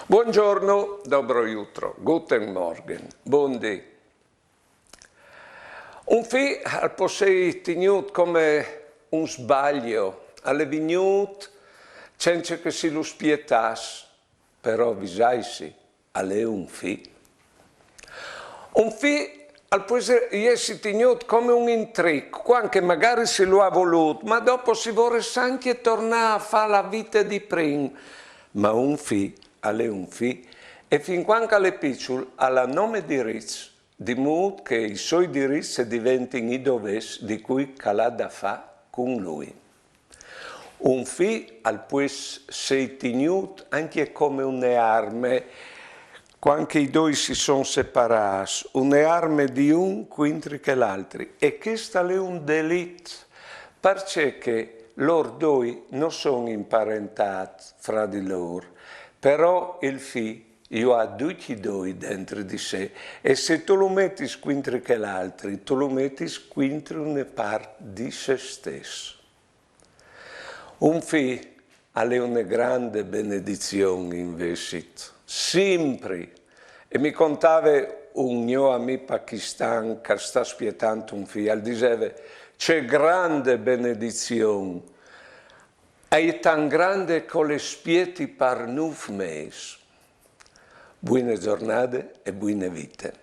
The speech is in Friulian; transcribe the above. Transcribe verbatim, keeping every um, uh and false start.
Buongiorno, dobro jutro, guten Morgen, bundì. Un fi al pò sei tignût come un sbaglio, al è vignût cence che si lu spietàs, però visaitsi, al è un fi. Un fi al pues jessi tignût come un intrich, cuant che magari si lu à volût, ma dopo si vorès ancje tornâ a fâ la vite di prin. Ma un fi al è un fi, e fin cuant che al è piçul al à nome diriçs, di mût che i soi diriçs a diventin i dovês di cui che al à da fâ cun lui. Un fi al pues sei tignût ancje come une arme, cuant che i doi si son separâts, une arme di un cuintri chel altri. E chest al è un delit, parcè che lôr doi no son imparentâts fra di lôr, però il fi ju à ducj i doi dentri di se, e se tu lu metis cuintri chel altri, tu lu metis cuintri une part di se stes. Un fi al è une grande benedizion invezit, simpri. E mi contave un gno amì pachistan che al sta spietant un fi, al diseve: ce grande benedizion! E je tant grande che o le spieti par nûf mês. Buine zornade e buine vite.